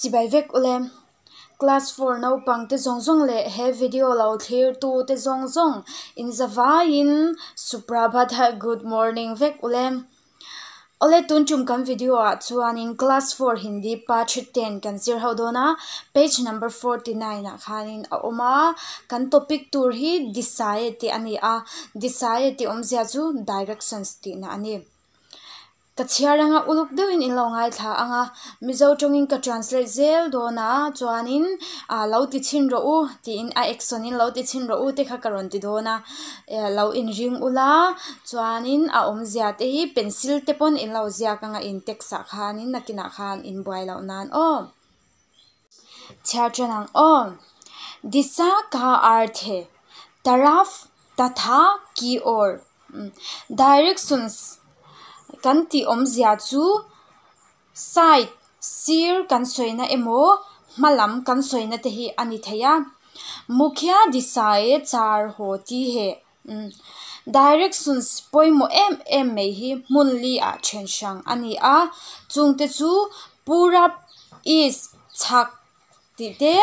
Chibai vek ule. Class 4 naupang te zawng zawng leh he video lo thlir tu te zawng zawng in zavaiin Suprabhat good morning vek ule. Awle tun tum kan video ah chuanin class 4 Hindi part 10 kan zir ho dawn a, page number 49 ah khanin a awm a, kan topic tur hi Disaye tih a ni a, Disaye tih awmzia chu directions tihna a ni. Ka chhiar anga uluk deuhin in lo ngaithla ang a, Mizo tawngin ka translate zel dawn a, chuanin ah lo ti chhin rawh u tiin a action in lo ti chhin rawh u te kha ka rawn ti dawn a, eh lo inring ula chuanin a awmzia te hi pencil te pawn in lo ziak anga in text ah khanin nakinah khan in buai loh nan aw. Chhiar tan ang aw. Disa ka arth he taraf tatha ki or Directions kan tih awmzia chu side sir kan sawina emaw hma lam kan sawina te hi a ni thei a. Mukhya Disaye char haw ti he Directions pawimawh em em mai hi hmun li ah then hrang a ni a, chungte chu Purab, East, chhak tih te,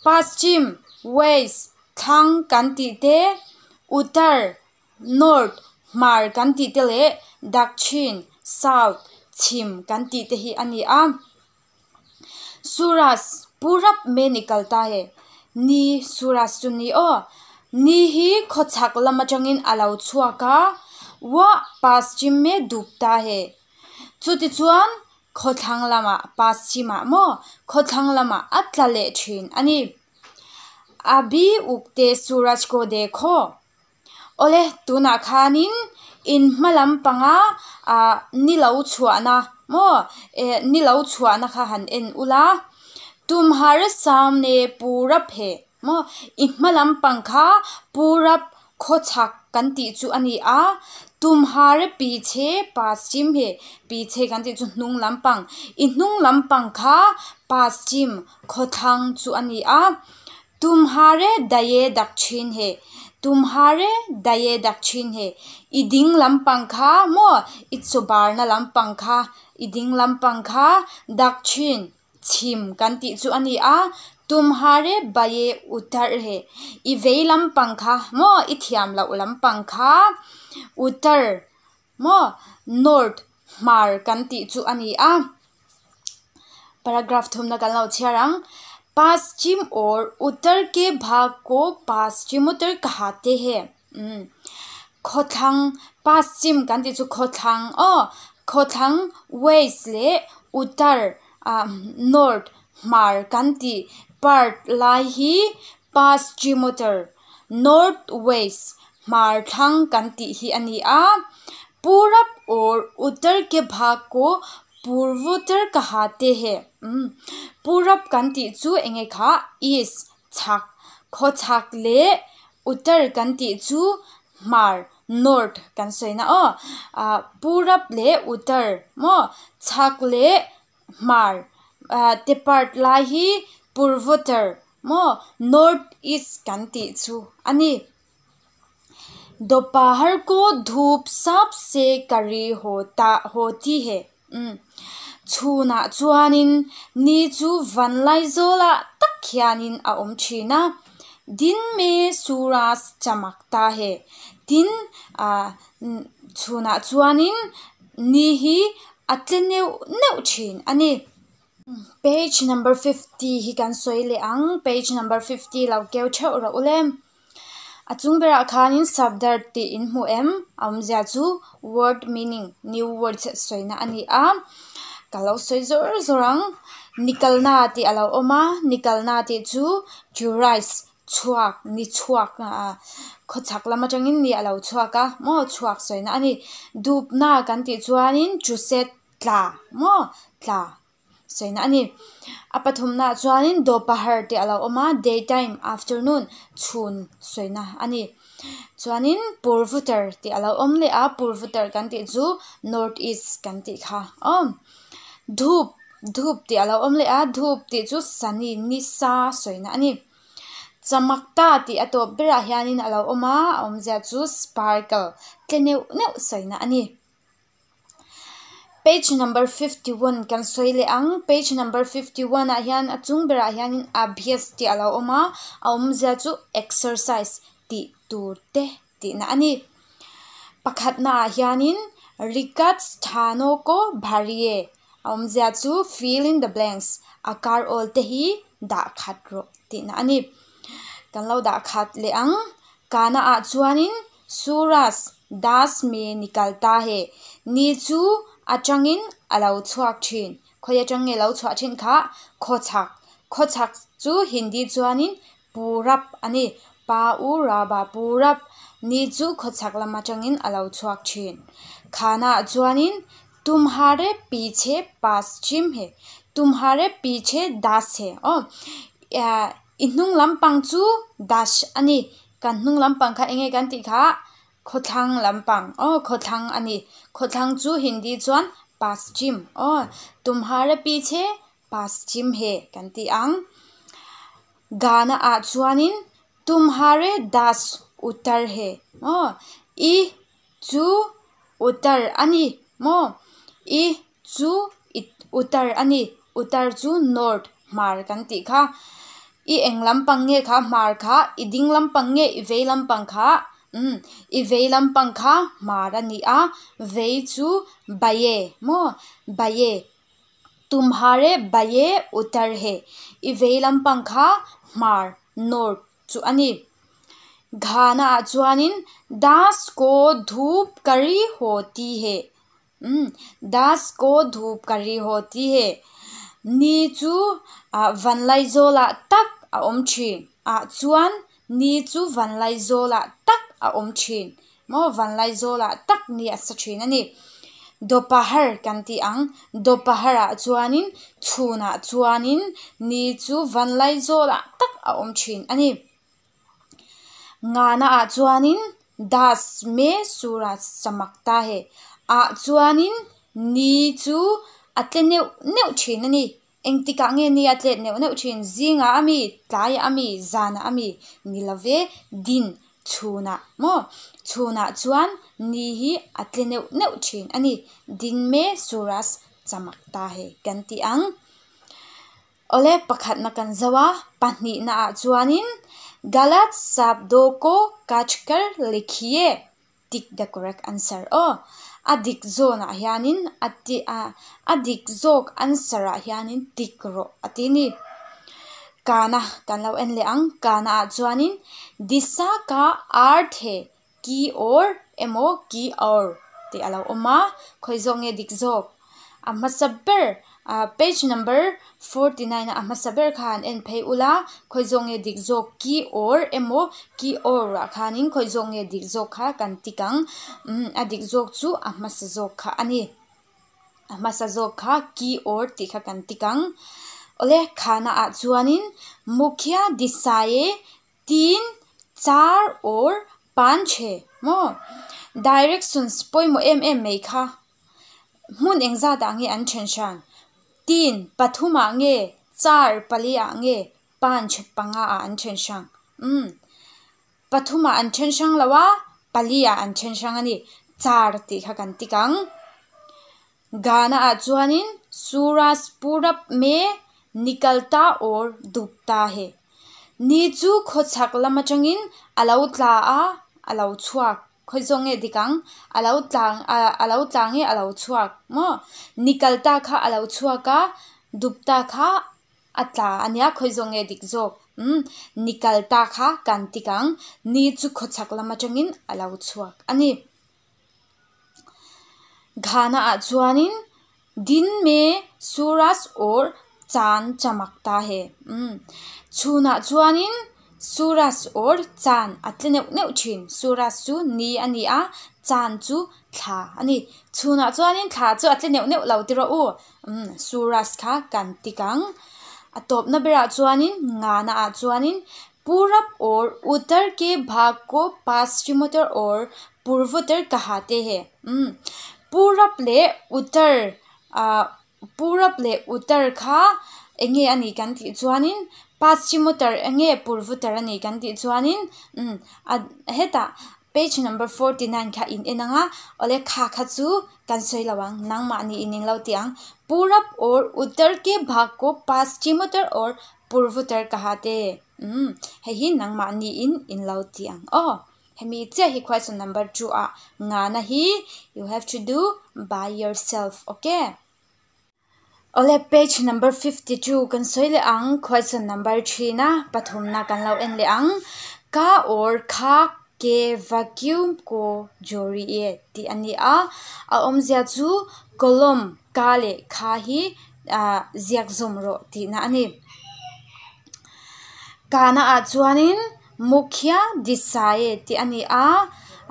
Paschim, West, thlang kan tih te, Uttar, North, hmar kan tih te leh Dakshin, South, chhim kan tih te hi a ni a. Suraj, Purab me nikalta he, ni Suraj chu ni aw, ni hi khawchhak lam atangin a lo chhuak a, Wah Paschim me dupta he, chutichuan Khawthlang lamah Paschimah maw khawthlang lamah a tla leh thin a ni. Abhi ukte Suraj ko dekho. Awle tunah khanin in hma lampanga ah ni lo chhuahna maw eh ni lo chhuahna kha han en ula. Tumhare samne purab he maw i hma lampang kha purab Khawchhak kan tih chu a ni a, Tumhare pichhe Paschim he pichhe kan tih chu hnung lampang, i hnung lampang kha Paschim khawthlang chu a ni a, Tumhare daye Dakshin he Tumhare daye Dakshin he i ding lampang kha maw i chawbarna lampang kha i ding lampang kha Dakshin Chhim kan tih chu a ni a, Tumhare Baye Uttar he i vei lampang kha maw i thiam loh lampang kha Uttar maw North hmar kan tih chu a ni a. Paragraph thumna kan lo chhiar ang. Paschim or Uttar ke bhag ko Paschimuttar kahate he. Umm khawthlang Paschim kan tih chu khawthlang aw khawthlang West leh Uttar ah North hmar kan tih part lai hi Paschimuttar North West hmar thlang kan tih hi a ni a Purab or Uttar ke bhag ko Purvuttar kahate he umm Purab kan tih chu eng nge kha East chhak khawchhak leh Uttar kan tih chu hmar, north, kan sawina aw. Ah Purab leh Uttar maw chhak leh hmar ah te part lai hi Purvuttar maw north east kan tih chu a ni. Dopahar ko dhup sabse kari haw ta haw ti he umm chhunah chuanin ni chu vanlai zawlah tak hianin a awm thin a din me suraj chamak ta he tin ah chhunah chuanin ni hi a tle neuh neuh thin a ni. Page number 50 hi kan sawi leh ang page number 50 lo keu theuh rawh u le. A chung berah khanin Sabdar tih in hmu em? A awmzia chu word meaning, new words sawina a ni a. Ka lo sawi zawr zawr ang. Nikalna tih a lo awm a, nikalna tih chu to rise, chhuak, ni chhuak khawchhak lam atangin ni a lo chhuak a maw chhuak sawina a ni. Dupna kan tih chuanin to set, tla maw tla. Sawina a ni. A pathumnaah chuanin dawhpahar tih a lo awm a, day time, afternoon, chhun sawina a ni. Chuanin purvutar tih a lo awm leh a, purvutar kan tih chu north east kan tih kha aw. Dhup, dhup tih a lo awm leh a, dhup tih chu sunny, nisa sawina a ni. Chamakta tih a tawp berah hianin a lo awm a, a awmzia chu sparkle, tle neuh neuh sawina a ni. Page number 51 kan sawi leh ang. Page number 51 ah hian a chung berah hianin abhyas tih a lo awm a, a awmzia chu exercise tih tur te tihna a ni. Pakhatna ah hianin Rikat sthano ko bhariye a awmzia chu fill in the blanks a kar awl te hi dah khat rawh tihna a ni. Kan lo dah khat leh ang. Kana ah chuanin Suraj Das me nikalta he ni chu atangin a lo chhuak thin. Khawi atang nge lo chhuah thin kha? Khawchhak. Khawchhak chu Hindi chuanin Purab a ni. Pa u ra ba Purab. Ni chu khawchhak lam atangin a lo chhuak thin. Khana ah chuanin Tumhare pichhe paschim he. Tumhare pichhe das he. Aw i hnung lampang chu das a ni. Kan hnung lampang kha enge kan tih kha khawthlang lampang aw khawthlang a ni. Khawthlang chu Hindi chuan paschim aw Tumhare pichhe paschim he kan tih ang. Gana ah chuanin Tumhare das uttar he aw i chu uttar a ni maw i chu uttar a ni uttar chu north hmar kan tih kha i eng lampang nge kha hmar kha i ding lampang nge i vei lampang kha umm i vei lampang kha hmar a ni a vei chu baye maw baye tumhare baye uttar he i vei lampang kha hmar north chu a ni. Ghana ah chuanin das ko dhup kari hoti he umm das ko dhup kari hoti he ni chu ah vanlaizawl ah tak a awm thin ah chuan ni chu vanlaizawl ah tak a awm thin maw vanlaizawl ah tak ni a sa thin a ni. Dopahar kan tih ang dopahar ah chuanin chhunah chuanin ni chu vanlaizawl ah tak a awm thin a ni. Ngana ah chuanin das me suraj chamakta he ah chuanin ni chu a tle neuh neuh thin a ni. Engtikah nge ni a tlet neuh neuh thin? Zingah a mi, tlaiah a mi, zanah a mi ni love din chhunah maw chhunah chuan ni hi a tle neuh neuh thin a ni. Din me suraj chamakta he kan tih ang. Awle pakhatna kan zo a, pahnihna ah chuanin Galat shabdo ko kachkar likhiye tick the correct answer aw. A dik zawnah hianin a ti a a dik zawk answer ah hianin tick rawh a ti ni. Kana kan lo en leh ang kana ah chuanin Disha ka arth he ki or emaw ki aur tih a lo awm a, khawi zawk nge dik zawk? A hmasa ber ah page number 49 a hmasa ber kha han en phei ula, khawi zawk nge dik zawk ki or emaw ki aur ah khanin khawi zawk nge dik zawk kha kan tik ang umm a dik zawk chu a hmasa zawk kha a ni. A hmasa zawk kha ki or tih kha kan tik ang. Awle khana ah chuanin Mukhya Desai Tin, char or panchhe maw? Directions pawimawh em em mai kha. Hmun engzat ah nge an then hran? Tin, pathum ah nge, char pali ah nge, panch panga ah an then hrang? Umm, pathum ah an then hrang lo a, pali ah an then hrang a ni. Char tih kha kan tik ang. Gana ah chuanin Suraj Purab me nikalta or dubta he. Ni chu khawchhak lam atangin a lo tla a, a lo chhuak. Khawi zawk nge dik ang? A lo tla a lo tla nge a lo chhuak maw? Nikalta kha a lo chhuak a, dubta kha a tla a nia khawi zawk nge dik zawk? Umm nikalta kha kan tik ang. Ni chu khawchhak lam atangin a lo chhuak a ni. Ghana ah chuanin din me suraj or chan chamakta he umm chhunah chuanin suraj or chan a tle neuh neuh thin suraj chu ni a ni a chan chu thla a ni chhunah chuanin thla chu a tle neuh neuh lo ti rawh u umm suraj kha kan tik ang a tawpna berah chuanin ngana ah chuanin Purab or Uttar ke bhag ko Paschimottar or Purvottar kahate he umm Purab leh Uttar ah Purab leh Uttar kha eng nge a nih kan tih chuanin Paschimottar eng nge Purvottar a nih kan tih chuanin umm a hetah. Page number 49 kha in en anga awle kha kha chu kan sawi lo ang nangmahni in in lo tih ang Purab aur Uttar ke bhag ko Paschimottar aur Purvottar kahate umm hei hi nangmahni in in lo tih ang aw. Hemi chiah hi question number 2 ah ngana hi you have to do by yourself okay. Awle page number 52 kan sawi leh ang question number 3 na pathumna kan lo en leh ang ka or kha ke vacuum ko joriye tih a ni a a awmzia chu column ka leh kha hi ah ziak zawm rawh tihna a ni. Kana ah chuanin Mukhya Disaye tih a ni a,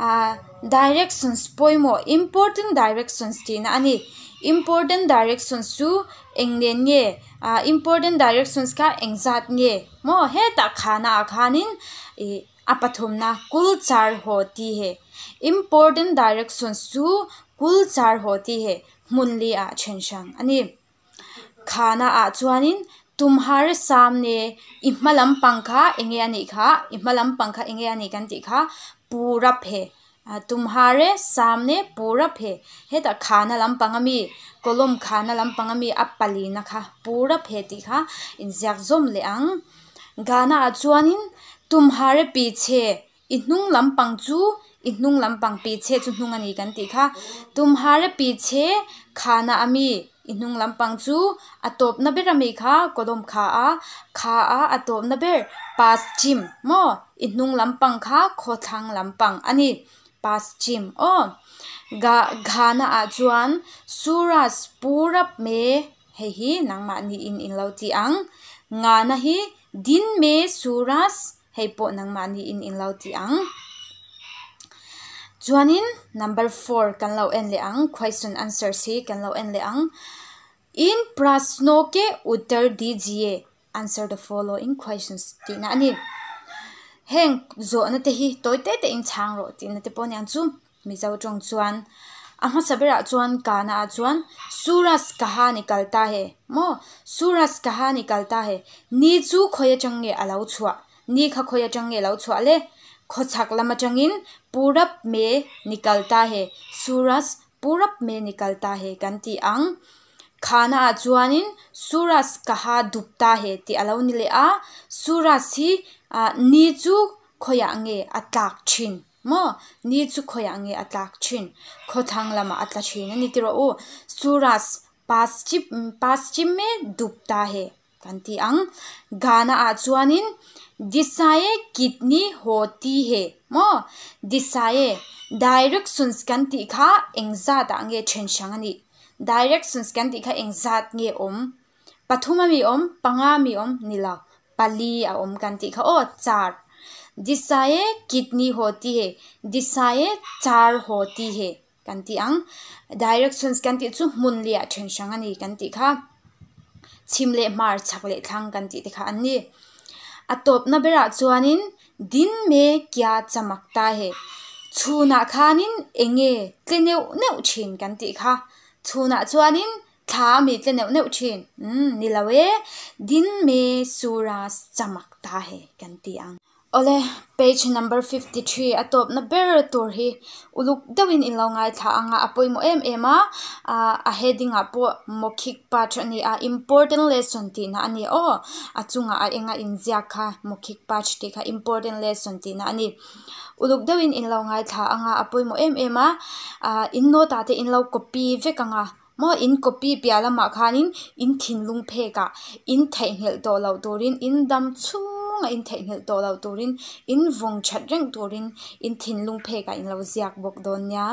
ah directions pawimawh important directions tihna a ni. Important directions chu eng nen nge ah important directions kha eng zat nge maw hetah khana ah khanin ih a pathumna kul char haw tih he important directions chu kul char haw tih he hmun li ah then hrang a ni. Khana ah chuanin Tumhare samne i hma lampang kha eng nge a nih kha i hma lampang kha eng nge a nih kan tih kha purab he Tumhare samne purab he hetah khana lampang ami column khana lampang ami a palina kha purab he tih kha inziak zawm leh ang. Gana ah chuanin Tumhare pichhe i hnung lampang chu i hnung lampang pichhe chu hnung a ni kan tih kha Tumhare pichhe khana ami i hnung lampang chu a tawpna ber ami kha column kha a kha a a tawpna ber paschim maw i hnung lampang kha khawthlang lampang a ni paschim aw ga ghana ah chuan suraj purab me hei hi nangmahni in in lo tih ang ngana hi din me suraj hei pawh nangmahni in in lo tih ang. Chuanin number 4 kan lo en leh ang question answers hi kan lo en leh ang in prashno ke uttar dijiye answer the following questions tihna a ni. Heng zawhna te hi tawi te te in chhang rawh tihna te pawh a ni ang chu Mizo tawng chuan a hmasa berah chuan kana ah chuan suraj kaha nikalta he maw suraj kaha nikalta he ni chu khawi atang nge a lo chhuah ni kha khawi atang nge a lo chhuah le khawchhak lam atangin purab me nikalta he suraj purab me nikalta he kan tih ang khana ah chuanin suraj kaha dupta he tih a lo ni leh a suraj hi ah ni chu khawiah nge a tlak thin maw ni chu khawiah nge a tlak thin khawthlang lamah a tla thin a ni tih rawh u suraj paschim paschim me dupta he kan tih ang gana ah chuanin disaye kitni hoti he maw disaye directions kan tih kha eng zat ah nge then hrang a nih directions kan tih kha eng zat nge awm pathum ami awm panga ami awm ni lo pali a awm kan tih kha aw char disaye kitni hoti he disaye char hoti he kan tih ang directions kan tih chu hmun liah then hrang a ni kan tih kha chhim leh hmar chhak leh thlang kan tih te kha an ni. A tawpna berah chuanin din me kya chamakta he chhunah khanin eng nge tle neuh neuh thin kan tih kha chhunah chuanin thla ami tle neuh neuh thin umm ni lo e din me suraj chamakta he kan tih ang. Awle page number 53 a tawpna ber tur hi uluk deuhin in lo ngaithla anga a pawimawh em em a ah a heading ah pawh mawkhik path a ni a important lesson tihna a ni aw a chungah a enga inziak kha mawkhik path tih kha important lesson tihna a ni uluk deuhin in lo ngaithla anga a pawimawh em em a ah in note ah te in lo copy vek anga maw in copy piah lamah khanin in thinlung phek ah in theihnghilh tawh loh turin in dam chhung a in theihnghilh tawh loh turin in vawng that reng turin in thinlung phek ah in lo ziak bawk dawn nia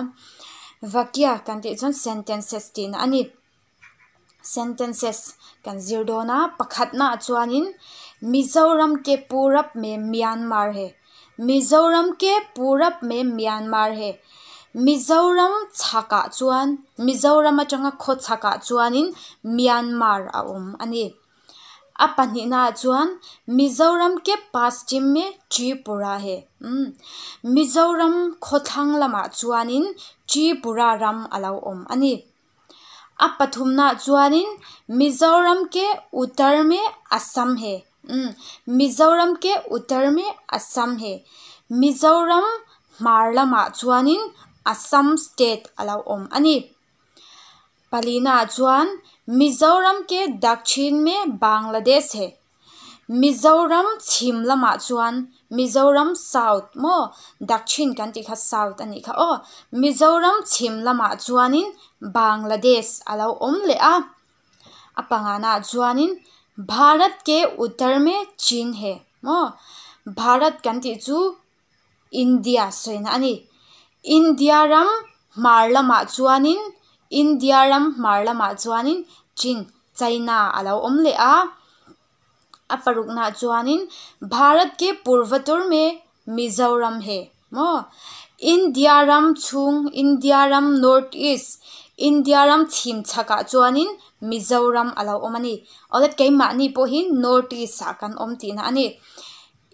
vakya kan tih chuan sentences tihna a ni sentences kan zir dawn a pakhatna ah chuanin Mizoram ke purab me Myanmar he Mizoram ke purab me Myanmar he Mizoram chhakah chuan Mizoram atanga khaw chhakah chuanin Myanmar a awm a ni. A pahnihna ah chuan Mizoram ke paschim me Tripura he umm Mizoram khawthlang lamah chuanin Tripura ram a lo awm a ni. A pathumna ah chuanin Mizoram ke Uttar me Assam he umm Mizoram ke Uttar me Assam he Mizoram. hmar lamah chuanin Assam state a lo awm a ni. Palina ah chuan Mizoram ke Dakshin mein Bangladesh hai. Mizoram chhim lamah chuan Mizoram south maw Dakshin kan tih kha south a nih kha aw. Mizoram chhim lamah chuanin Bangladesh a lo awm leh a. A pangana ah chuanin Bharat ke Uttar mein Chin hai maw. Bharat kan tih chu India sawina a ni. India ram hmar lamah chuanin India ram hmar lamah chuanin Chin, China, a lo awm leh a. A paruknaah chuanin Bharat ke Purvatur mein Mizoram hai maw? India ram chhung, India ram North East, India ram chhim chhakah chuanin Mizoram a lo awm a ni. Awle keimahni pawh hi North East ah kan awm tihna a ni.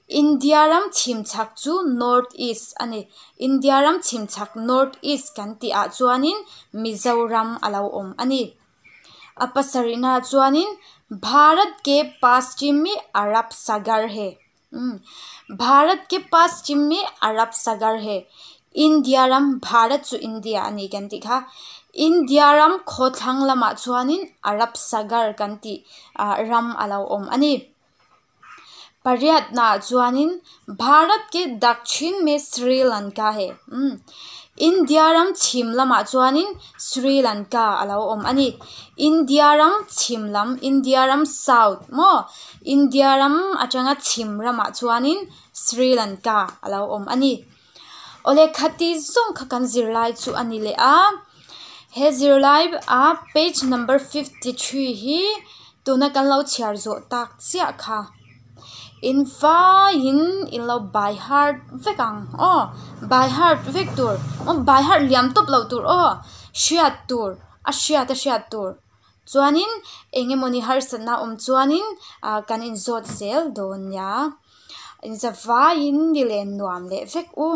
India ram chhim chhak chu North East a ni. India ram chhim chhak North East kan tih ah chuanin Mizoram a lo awm a ni. A pasarihna chuanin Bharat ke Paschim mein Arab Sagar hai. Umm Bharat ke Paschim mein Arab Sagar hai. India ram Bharat chu India a ni kan tih kha. India ram khawthlang lamah chuanin Arab Sagar kan tih ah ram a lo awm a ni. Pariatnaah chuanin Bharat ke Dakshin mein Sri Lanka hai. Umm India ram chhim lamah chuanin Sri Lanka a lo awm a ni. India ram chhim lam India ram south maw India ram atanga chhim ramah chuanin Sri Lanka a lo awm a ni. Awle khati zawng kha kan zirlai chu a ni leh a, he zirlai a page number 53 hi tuna kan lo chhiar zawh tak chiah kha in vaiin in lo by heart vek ang aw by heart vek tur aw by heart liam tawp loh tur aw hriat tur a hriat a hriat tur chuanin eng emawni harsatna awm chuanin ah kan inzawt zel dawn nia. Inzavaiin ni leh nuam leh vek u.